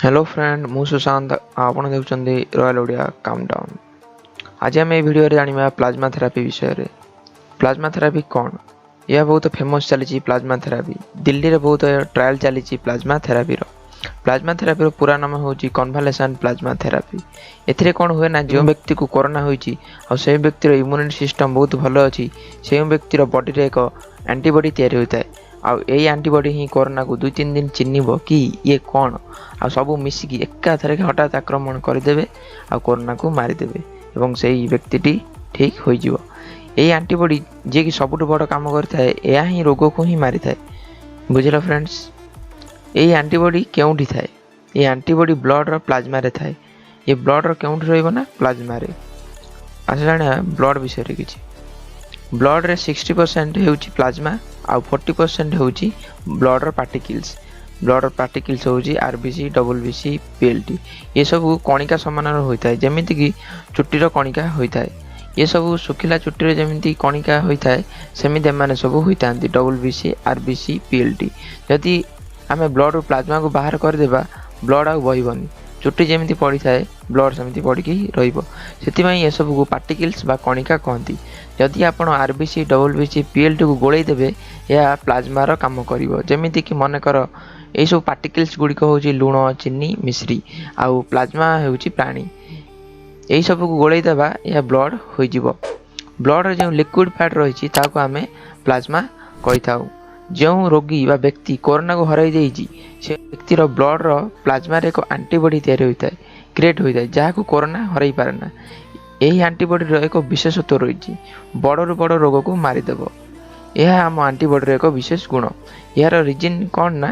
Hello friend, ମୁଁ ସୁଶାନ୍ତ, ଆପଣ ଦେଖୁଛନ୍ତି ରୟାଲ ଓଡ଼ିଆ କାଉଣ୍ଟଡାଉନ୍। ଆଜି ଆମେ ଏହି ଭିଡ଼ିଓରେ ଜାଣିବା ପ୍ଲାଜମା ଥେରାପି ବିଷୟରେ। ପ୍ଲାଜମା ଥେରାପି କ'ଣ? ଏହା ବହୁତ ଫେମସ୍ ଚାଲିଛି ପ୍ଲାଜମା ଥେରାପି। ଦିଲ୍ଲୀରେ ବହୁତ ଟ୍ରାଏଲ୍ ଚାଲିଛି ପ୍ଲାଜମା ଥେରାପିର। ପ୍ଲାଜମା ଥେରାପିର ପୁରା ନାମ ହେଉଛି କନଭାଲେସନ୍ ପ୍ଲାଜମା ଥେରାପି। ଏଥିରେ କ'ଣ ହୁଏ ନା, ଯେଉଁ ବ୍ୟକ୍ତିକୁ କରୋନା ହୋଇଛି ଆଉ ସେହି ବ୍ୟକ୍ତିର ଇମ୍ୟୁନିଟି ସିଷ୍ଟମ୍ ବହୁତ ଭଲ ଅଛି, ଯେଉଁ ବ୍ୟକ୍ତିର ବଡ଼ିରେ ଏକ ଆଣ୍ଟିବଡି ତିଆରି ହୋଇଥାଏ। ଆଉ ଏଇ ଆଣ୍ଟିବଡି ହିଁ କରୋନାକୁ 2-3 ଦିନ ଚିହ୍ନିବ କି ଇଏ କ'ଣ, ଆଉ ସବୁ ମିଶିକି ଏକାଥରକେ ହଠାତ୍ ଆକ୍ରମଣ କରିଦେବେ ଆଉ କରୋନାକୁ ମାରିଦେବେ ଏବଂ ସେଇ ବ୍ୟକ୍ତିଟି ଠିକ୍ ହୋଇଯିବ। ଏଇ ଆଣ୍ଟିବଡି ଯିଏକି ସବୁଠୁ ବଡ଼ କାମ କରିଥାଏ, ଏହା ହିଁ ରୋଗକୁ ହିଁ ମାରିଥାଏ। ବୁଝିଲ ଫ୍ରେଣ୍ଡସ୍? ଏଇ ଆଣ୍ଟିବଡି କେଉଁଠି ଥାଏ? ଏଇ ଆଣ୍ଟିବଡି ବ୍ଲଡ଼ର ପ୍ଲାଜମାରେ ଥାଏ। ଏ ବ୍ଲଡ଼ର କେଉଁଠି ରହିବ ନା ପ୍ଲାଜମାରେ। ଆଚ୍ଛା, ଜାଣିବା ବ୍ଲଡ଼ ବିଷୟରେ କିଛି। ବ୍ଲଡ଼ରେ 60% ହେଉଛି ପ୍ଲାଜମା ଆଉ 40% ହେଉଛି ବ୍ଲଡ଼ର ପାର୍ଟିକିଲ୍ସ। ବ୍ଲଡ଼ର ପାର୍ଟିକିଲ୍ସ ହେଉଛି R B C, double B C, P L T. ଏସବୁ କଣିକା ସମାନର ହୋଇଥାଏ, ଯେମିତିକି ଚୁଟିର କଣିକା ହୋଇଥାଏ। ଏସବୁ ଶୁଖିଲା ଚୁଟିରେ ଯେମିତି କଣିକା ହୋଇଥାଏ, ସେମିତି ଏମାନେ ସବୁ ହୋଇଥାନ୍ତି, double B C, R B C, P L T. ଯଦି ଆମେ ବ୍ଲଡ଼ରୁ ପ୍ଲାଜମାକୁ ବାହାର କରିଦେବା, ବ୍ଲଡ଼ ଆଉ ବହିବନି। ଚୁଟି ଯେମିତି ପଡ଼ିଥାଏ, ବ୍ଲଡ଼ ସେମିତି ପଡ଼ିକି ରହିବ। ସେଥିପାଇଁ ଏସବୁକୁ ପାର୍ଟିକିଲ୍ସ ବା କଣିକା କହନ୍ତି। ଯଦି ଆପଣ R B C, double B C, P L ଟିକୁ ଗୋଳେଇ ଦେବେ, ଏହା ପ୍ଲାଜମାର କାମ କରିବ। ଯେମିତିକି ମନେକର ଏଇସବୁ ପାର୍ଟିକିଲ୍ସ ଗୁଡ଼ିକ ହେଉଛି ଲୁଣ, ଚିନି, ମିଶ୍ରି ଆଉ ପ୍ଲାଜମା ହେଉଛି ପାଣି। ଏଇସବୁକୁ ଗୋଳେଇ ଦେବା, ଏହା ବ୍ଲଡ଼ ହୋଇଯିବ। ବ୍ଲଡ଼ର ଯେଉଁ ଲିକ୍ୱିଡ଼ ଫ୍ୟାଟ୍ ରହିଛି, ତାହାକୁ ଆମେ ପ୍ଲାଜମା କହିଥାଉ। ଯେଉଁ ରୋଗୀ ବା ବ୍ୟକ୍ତି କରୋନାକୁ ହରାଇ ଦେଇଛି, ସେ ବ୍ୟକ୍ତିର ବ୍ଲଡ଼ର ପ୍ଲାଜମାରେ ଏକ ଆଣ୍ଟିବଡି ତିଆରି ହୋଇଥାଏ, କ୍ରିଏଟ୍ ହୋଇଥାଏ, ଯାହାକୁ କରୋନା ହରାଇ ପାରେ ନା। ଏହି ଆଣ୍ଟିବଡିର ଏକ ବିଶେଷତ୍ୱ ରହିଛି, ବଡ଼ରୁ ବଡ଼ ରୋଗକୁ ମାରିଦେବ। ଏହା ଆମ ଆଣ୍ଟିବଡିର ଏକ ବିଶେଷ ଗୁଣ। ଏହାର ରିଜିନ୍ କ'ଣ ନା,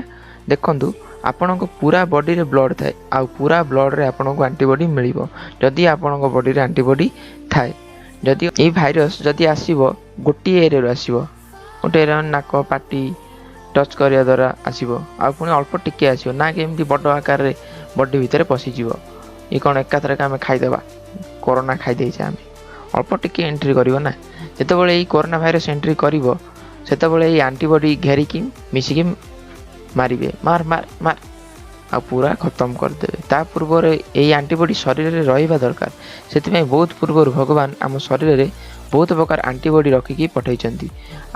ଦେଖନ୍ତୁ, ଆପଣଙ୍କ ପୁରା ବଡ଼ିରେ ବ୍ଲଡ଼ ଥାଏ ଆଉ ପୁରା ବ୍ଲଡ଼ରେ ଆପଣଙ୍କୁ ଆଣ୍ଟିବଡି ମିଳିବ ଯଦି ଆପଣଙ୍କ ବଡ଼ିରେ ଆଣ୍ଟିବଡି ଥାଏ। ଯଦି ଏଇ ଭାଇରସ୍ ଯଦି ଆସିବ, ଗୋଟିଏ ଏରିଆରୁ ଆସିବ। ଗୋଟେ ଏରିଆ ନାକ, ପାଟି ଟଚ୍ କରିବା ଦ୍ୱାରା ଆସିବ, ଆଉ ପୁଣି ଅଳ୍ପ ଟିକେ ଆସିବ ନା କି ଏମିତି ବଡ଼ ଆକାରରେ ବଡି ଭିତରେ ପଶିଯିବ। ଇଏ କ'ଣ ଏକାଥରକେ ଆମେ ଖାଇଦେବା, କରୋନା ଖାଇଦେଇଛେ ଆମେ? ଅଳ୍ପ ଟିକେ ଏଣ୍ଟ୍ରି କରିବ ନା। ଯେତେବେଳେ ଏଇ କରୋନା ଭାଇରସ୍ ଏଣ୍ଟ୍ରି କରିବ, ସେତେବେଳେ ଏଇ ଆଣ୍ଟିବଡି ଘେରିକି ମିଶିକି ମାରିବେ, ମାର ମାର ମାର, ଆଉ ପୁରା ଖତମ କରିଦେବେ। ତା ପୂର୍ବରେ ଏଇ ଆଣ୍ଟିବଡି ଶରୀରରେ ରହିବା ଦରକାର। ସେଥିପାଇଁ ବହୁତ ପୂର୍ବରୁ ଭଗବାନ ଆମ ଶରୀରରେ ବହୁତ ପ୍ରକାର ଆଣ୍ଟିବଡି ରଖିକି ପଠାଇଛନ୍ତି।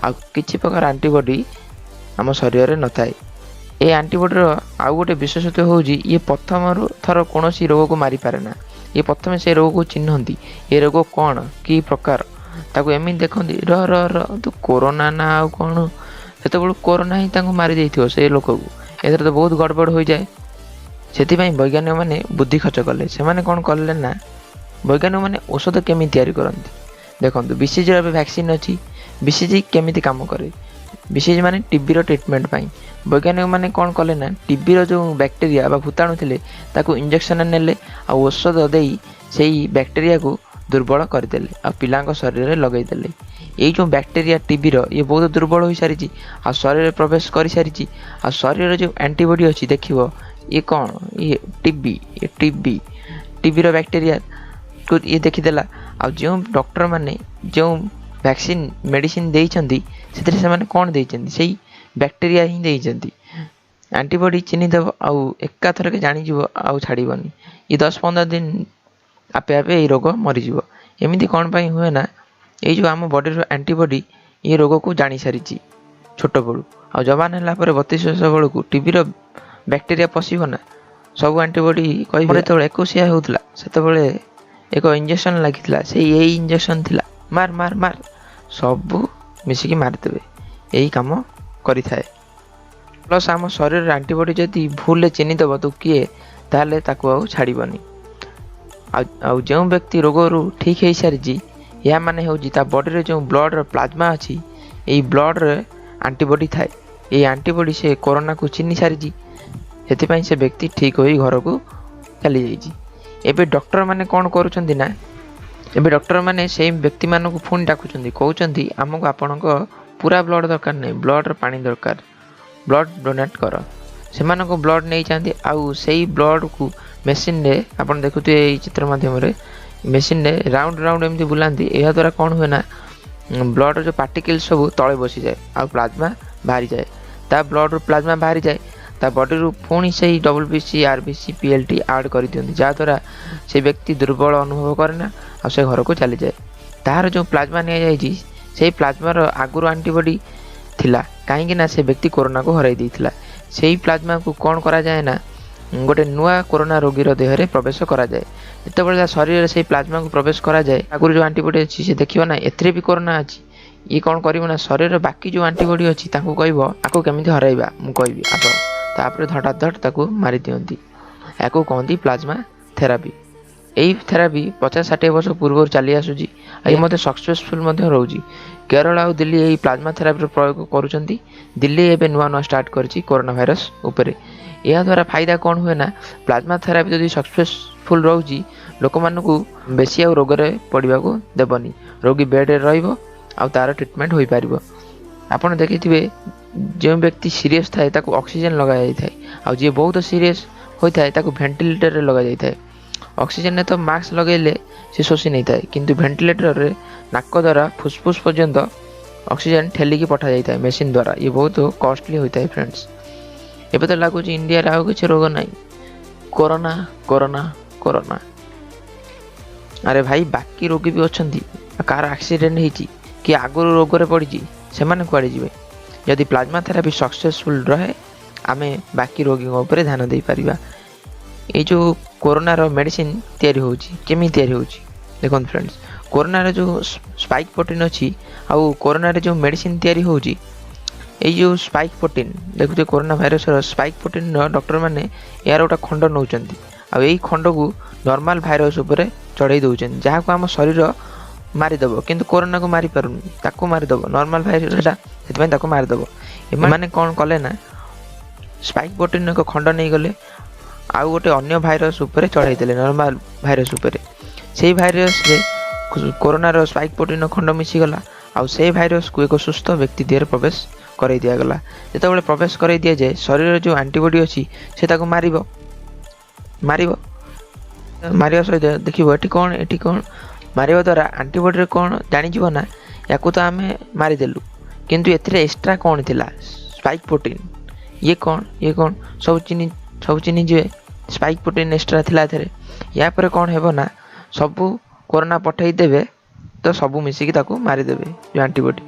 ଆଉ କିଛି ପ୍ରକାର ଆଣ୍ଟିବଡି ଆମ ଶରୀରରେ ନଥାଏ। ଏ ଆଣ୍ଟିବଡିର ଆଉ ଗୋଟେ ବିଶେଷତ୍ୱ ହେଉଛି, ଇଏ ପ୍ରଥମରୁ ଥର କୌଣସି ରୋଗକୁ ମାରିପାରେ ନା। ଇଏ ପ୍ରଥମେ ସେ ରୋଗକୁ ଚିହ୍ନନ୍ତି, ଏ ରୋଗ କ'ଣ, କି ପ୍ରକାର, ତାକୁ ଏମିତି ଦେଖନ୍ତି, ର ର ର, ତୁ କୋରୋନା ନା ଆଉ କ'ଣ? ସେତେବେଳକୁ କୋରୋନା ହିଁ ତାଙ୍କୁ ମାରି ଦେଇଥିବ ସେ ଲୋକକୁ। ଏଥିରେ ତ ବହୁତ ଗଡ଼ବଡ଼ ହୋଇଯାଏ। ସେଥିପାଇଁ ବୈଜ୍ଞାନିକମାନେ ବୁଦ୍ଧି ଖର୍ଚ୍ଚ କଲେ। ସେମାନେ କ'ଣ କଲେ ନା, ବୈଜ୍ଞାନିକମାନେ ଔଷଧ କେମିତି ତିଆରି କରନ୍ତି ଦେଖନ୍ତୁ। ବିସିଜିର ଏବେ ଭ୍ୟାକ୍ସିନ୍ ଅଛି। ବିସିଜି କେମିତି କାମ କରେ? ବିସିଜି ମାନେ ଟିବିର ଟ୍ରିଟମେଣ୍ଟ ପାଇଁ। ବୈଜ୍ଞାନିକମାନେ କ'ଣ କଲେ ନା, ଟିବିର ଯେଉଁ ବ୍ୟାକ୍ଟେରିଆ ବା ଭୂତାଣୁ ଥିଲେ, ତାକୁ ଇଞ୍ଜେକ୍ସନ୍ ନେଲେ ଆଉ ଔଷଧ ଦେଇ ସେଇ ବ୍ୟାକ୍ଟେରିଆକୁ ଦୁର୍ବଳ କରିଦେଲେ ଆଉ ପିଲାଙ୍କ ଶରୀରରେ ଲଗେଇଦେଲେ। ଏଇ ଯେଉଁ ବ୍ୟାକ୍ଟେରିଆ ଟିବିର, ଇଏ ବହୁତ ଦୁର୍ବଳ ହୋଇସାରିଛି ଆଉ ଶରୀରରେ ପ୍ରବେଶ କରିସାରିଛି। ଆଉ ଶରୀରରେ ଯେଉଁ ଆଣ୍ଟିବଡି ଅଛି, ଦେଖିବ ଇଏ କ'ଣ, ଇଏ ଟିବି, ଇଏ ଟିବି, ଟିବିର ବ୍ୟାକ୍ଟେରିଆକୁ ଇଏ ଦେଖିଦେଲା। ଆଉ ଯେଉଁ ଡକ୍ଟରମାନେ ଯେଉଁ ଭ୍ୟାକ୍ସିନ୍ ମେଡ଼ିସିନ ଦେଇଛନ୍ତି, ସେଥିରେ ସେମାନେ କ'ଣ ଦେଇଛନ୍ତି? ସେଇ ବ୍ୟାକ୍ଟେରିଆ ହିଁ ଦେଇଛନ୍ତି। ଆଣ୍ଟିବଡି ଚିହ୍ନିଦେବ ଆଉ ଏକାଥରକେ ଜାଣିଯିବ ଆଉ ଛାଡ଼ିବନି। ଇଏ 10-15 ଦିନ ଆପେ ଆପେ ଏଇ ରୋଗ ମରିଯିବ। ଏମିତି କ'ଣ ପାଇଁ ହୁଏ ନା, ଏଇ ଯେଉଁ ଆମ ବଡ଼ିର ଆଣ୍ଟିବଡି ଏ ରୋଗକୁ ଜାଣିସାରିଛି ଛୋଟବେଳୁ, ଆଉ ଯବାନ ହେଲା ପରେ 32 ବର୍ଷ ବେଳକୁ ଟିବିର ବ୍ୟାକ୍ଟେରିଆ ପଶିବ ନା, ସବୁ ଆଣ୍ଟିବଡି କହିବ। ଯେତେବେଳେ ଏକୋଇଶିଆ ହେଉଥିଲା, ସେତେବେଳେ ଏକ ଇଞ୍ଜେକ୍ସନ୍ ଲାଗିଥିଲା, ସେଇ ଏଇ ଇଞ୍ଜେକ୍ସନ୍ ଥିଲା। ମାର ମାର ମାର, ସବୁ ମିଶିକି ମାରିଦେବେ। ଏଇ କାମ କରିଥାଏ। ପ୍ଲସ୍ ଆମ ଶରୀରରେ ଆଣ୍ଟିବଡି ଯଦି ଭୁଲରେ ଚିହ୍ନିଦେବ ତୁ କିଏ, ତାହେଲେ ତାକୁ ଆଉ ଛାଡ଼ିବନି। ଆଉ ଯେଉଁ ବ୍ୟକ୍ତି ରୋଗରୁ ଠିକ୍ ହେଇସାରିଛି, ଏହା ମାନେ ହେଉଛି ତା ବଡ଼ିରେ ଯେଉଁ ବ୍ଲଡ଼ର ପ୍ଲାଜମା ଅଛି, ଏଇ ବ୍ଲଡ଼ରେ ଆଣ୍ଟିବଡି ଥାଏ। ଏଇ ଆଣ୍ଟିବଡି ସେ କରୋନାକୁ ଚିହ୍ନି ସାରିଛି, ସେଥିପାଇଁ ସେ ବ୍ୟକ୍ତି ଠିକ୍ ହୋଇ ଘରକୁ ଚାଲିଯାଇଛି। ଏବେ ଡକ୍ଟରମାନେ କ'ଣ କରୁଛନ୍ତି ନା, ଏବେ ଡକ୍ଟରମାନେ ସେଇ ବ୍ୟକ୍ତିମାନଙ୍କୁ ପୁଣି ଡାକୁଛନ୍ତି, କହୁଛନ୍ତି ଆମକୁ ଆପଣଙ୍କ ପୁରା ବ୍ଲଡ଼ ଦରକାର ନାହିଁ, ବ୍ଲଡ଼ର ପାଣି ଦରକାର, ବ୍ଲଡ଼ ଡୋନେଟ୍ କର। ସେମାନଙ୍କ ବ୍ଲଡ଼ ନେଇଯାଆନ୍ତି ଆଉ ସେଇ ବ୍ଲଡ଼କୁ ମେସିନରେ, ଆପଣ ଦେଖୁଥିବେ ଏଇ ଚିତ୍ର ମାଧ୍ୟମରେ, ମେସିନରେ ରାଉଣ୍ଡ ରାଉଣ୍ଡ ଏମିତି ବୁଲାନ୍ତି। ଏହାଦ୍ୱାରା କ'ଣ ହୁଏ ନା, ବ୍ଲଡ଼ର ଯେଉଁ ପାର୍ଟିକିଲ୍ସ ସବୁ ତଳେ ବସିଯାଏ ଆଉ ପ୍ଲାଜମା ବାହାରିଯାଏ। ତା ବ୍ଲଡ଼ରୁ ପ୍ଲାଜମା ବାହାରିଯାଏ ତା ବଡ଼ିରୁ ପୁଣି ସେଇ WBC, RBC, PLT add କରିଦିଅନ୍ତି, ଯାହାଦ୍ୱାରା ସେ ବ୍ୟକ୍ତି ଦୁର୍ବଳ ଅନୁଭବ କରେ ନା ଆଉ ସେ ଘରକୁ ଚାଲିଯାଏ। ତାହାର ଯେଉଁ ପ୍ଲାଜମା ନିଆଯାଇଛି, ସେଇ ପ୍ଲାଜମାର ଆଗରୁ ଆଣ୍ଟିବଡି ଥିଲା, କାହିଁକି ନା ସେ ବ୍ୟକ୍ତି କରୋନାକୁ ହରାଇ ଦେଇଥିଲା। ସେଇ ପ୍ଲାଜମାକୁ କ'ଣ କରାଯାଏ ନା ଗୋଟେ ନୂଆ କରୋନା ରୋଗୀର ଦେହରେ ପ୍ରବେଶ କରାଯାଏ। ଯେତେବେଳେ ତା ଶରୀରରେ ସେଇ ପ୍ଲାଜମାକୁ ପ୍ରବେଶ କରାଯାଏ, ଆଗରୁ ଯେଉଁ ଆଣ୍ଟିବଡି ଅଛି ସେ ଦେଖିବ ନା ଏଥିରେ ବି କରୋନା ଅଛି। ଇଏ କ'ଣ କରିବ ନା ଶରୀରର ବାକି ଯେଉଁ ଆଣ୍ଟିବଡି ଅଛି ତାଙ୍କୁ କହିବ, ଆକୁ କେମିତି ହରାଇବା ମୁଁ କହିବି, ଆସ। ତାପରେ ଧଡ଼ାଧଡ଼ ତାକୁ ମାରିଦିଅନ୍ତି। ଏହାକୁ କହନ୍ତି ପ୍ଲାଜମା ଥେରାପି। ଏଇ ଥେରାପି 50-60 ବର୍ଷ ପୂର୍ବରୁ ଚାଲି ଆସୁଛି ଆଉ ଇଏ ମଧ୍ୟ ସକ୍ସେସଫୁଲ୍ ମଧ୍ୟ ରହୁଛି। କେରଳ ଆଉ ଦିଲ୍ଲୀ ଏହି ପ୍ଲାଜମା ଥେରାପିର ପ୍ରୟୋଗ କରୁଛନ୍ତି। ଦିଲ୍ଲୀ ଏବେ ନୂଆ ନୂଆ ଷ୍ଟାର୍ଟ କରିଛି କରୋନା ଭାଇରସ୍ ଉପରେ। ଏହାଦ୍ୱାରା ଫାଇଦା କ'ଣ ହୁଏ ନା ପ୍ଲାଜମା ଥେରାପି ଯଦି ସକ୍ସେସଫୁଲ୍ ରହୁଛି, ଲୋକମାନଙ୍କୁ ବେଶୀ ଆଉ ରୋଗରେ ପଡ଼ିବାକୁ ଦେବନି। ରୋଗୀ ବେଡ଼୍ରେ ରହିବ ଆଉ ତା'ର ଟ୍ରିଟମେଣ୍ଟ ହୋଇପାରିବ। ଆପଣ ଦେଖିଥିବେ, ଯେଉଁ ବ୍ୟକ୍ତି ସିରିୟସ୍ ଥାଏ ତାକୁ ଅକ୍ସିଜେନ୍ ଲଗାଯାଇଥାଏ, ଆଉ ଯିଏ ବହୁତ ସିରିୟସ୍ ହୋଇଥାଏ ତାକୁ ଭେଣ୍ଟିଲେଟରରେ ଲଗାଯାଇଥାଏ। ଅକ୍ସିଜେନରେ ତ ମାସ୍କ ଲଗାଇଲେ ସେ ଶୋଷି ନେଇଥାଏ, କିନ୍ତୁ ଭେଣ୍ଟିଲେଟରରେ ନାକ ଦ୍ୱାରା ଫୁସଫୁସ ପର୍ଯ୍ୟନ୍ତ ଅକ୍ସିଜେନ୍ ଠେଲିକି ପଠାଯାଇଥାଏ ମେସିନ୍ ଦ୍ୱାରା। ଇଏ ବହୁତ କଷ୍ଟଲି ହୋଇଥାଏ ଫ୍ରେଣ୍ଡସ୍। ଏବେ ତ ଲାଗୁଛି ଇଣ୍ଡିଆରେ ଆଉ କିଛି ରୋଗ ନାହିଁ, କରୋନା, କରୋନା, କରୋନା। ଆରେ ଭାଇ, ବାକି ରୋଗୀ ବି ଅଛନ୍ତି। କାହାର ଆକ୍ସିଡେଣ୍ଟ ହେଇଛି କି ଆଗରୁ ରୋଗରେ ପଡ଼ିଛି, ସେମାନେ କୁଆଡ଼େ ଯିବେ? ଯଦି ପ୍ଲାଜମା ଥେରାପି ସକ୍ସେସଫୁଲ୍ ରହେ, ଆମେ ବାକି ରୋଗୀଙ୍କ ଉପରେ ଧ୍ୟାନ ଦେଇପାରିବା। ଏଇ ଯେଉଁ କରୋନାର ମେଡ଼ିସିନ ତିଆରି ହେଉଛି, କେମିତି ତିଆରି ହେଉଛି ଦେଖନ୍ତୁ ଫ୍ରେଣ୍ଡସ୍। କରୋନାର ଯେଉଁ ସ୍ପାଇକ୍ ପ୍ରୋଟିନ୍ ଅଛି ଆଉ କରୋନାରେ ଯେଉଁ ମେଡ଼ିସିନ ତିଆରି ହେଉଛି, ଏଇ ଯେଉଁ ସ୍ପାଇକ୍ ପ୍ରୋଟିନ୍ ଦେଖୁଥିବେ, କରୋନା ଭାଇରସର ସ୍ପାଇକ୍ ପ୍ରୋଟିନ୍ର ଡକ୍ଟରମାନେ ଏହାର ଗୋଟେ ଖଣ୍ଡ ନେଉଛନ୍ତି ଆଉ ଏଇ ଖଣ୍ଡକୁ ନର୍ମାଲ ଭାଇରସ ଉପରେ ଚଢ଼େଇ ଦେଉଛନ୍ତି, ଯାହାକୁ ଆମ ଶରୀର ମାରିଦେବ, କିନ୍ତୁ କରୋନାକୁ ମାରିପାରୁନି। ତାକୁ ମାରିଦେବ ନର୍ମାଲ ଭାଇରସଟା, ସେଥିପାଇଁ ତାକୁ ମାରିଦେବ। ଏମାନେ କ'ଣ କଲେ ନା ସ୍ପାଇକ୍ ପ୍ରୋଟିନ୍ ଏକ ଖଣ୍ଡ ନେଇଗଲେ ଆଉ ଗୋଟେ ଅନ୍ୟ ଭାଇରସ ଉପରେ ଚଢ଼େଇ ଦେଲେ, ନର୍ମାଲ ଭାଇରସ ଉପରେ। ସେଇ ଭାଇରସରେ କରୋନାର ସ୍ପାଇକ୍ ପ୍ରୋଟିନ୍ର ଖଣ୍ଡ ମିଶିଗଲା ଆଉ ସେଇ ଭାଇରସକୁ ଏକ ସୁସ୍ଥ ବ୍ୟକ୍ତି ଦେହରେ ପ୍ରବେଶ କରାଇ ଦିଆଗଲା। ଯେତେବେଳେ ପ୍ରବେଶ କରାଇ ଦିଆଯାଏ, ଶରୀରରେ ଯେଉଁ ଆଣ୍ଟିବଡି ଅଛି ସେ ତାକୁ ମାରିବ। ମାରିବ, ମାରିବା ସହିତ ଦେଖିବ ଏଠି କ'ଣ, ଏଠି କ'ଣ। ମାରିବା ଦ୍ୱାରା ଆଣ୍ଟିବଡ଼ିରେ କ'ଣ ଜାଣିଯିବ ନା ୟାକୁ ତ ଆମେ ମାରିଦେଲୁ, କିନ୍ତୁ ଏଥିରେ ଏକ୍ସଟ୍ରା କ'ଣ ଥିଲା, ସ୍ପାଇକ୍ ପ୍ରୋଟିନ୍, ଇଏ କ'ଣ, ଇଏ କ'ଣ, ସବୁ ଚିହ୍ନିଯିବେ। ସ୍ପାଇକ୍ ପ୍ରୋଟିନ୍ ଏକ୍ସଟ୍ରା ଥିଲା ଏଥିରେ। ୟା ପରେ କ'ଣ ହେବ ନା ସବୁ କରୋନା ପଠାଇ ଦେବେ ତ ସବୁ ମିଶିକି ତାକୁ ମାରିଦେବେ ଯେଉଁ ଆଣ୍ଟିବଡି।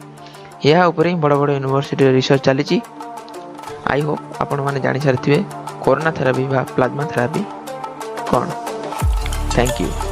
ଏହା ଉପରେ ହିଁ ବଡ଼ ବଡ଼ ୟୁନିଭର୍ସିଟିରେ ରିସର୍ଚ୍ଚ ଚାଲିଛି। I Hope ଆପଣମାନେ ଜାଣିସାରିଥିବେ କରୋନା ଥେରାପି ବା ପ୍ଲାଜମା ଥେରାପି କ'ଣ। Thank you.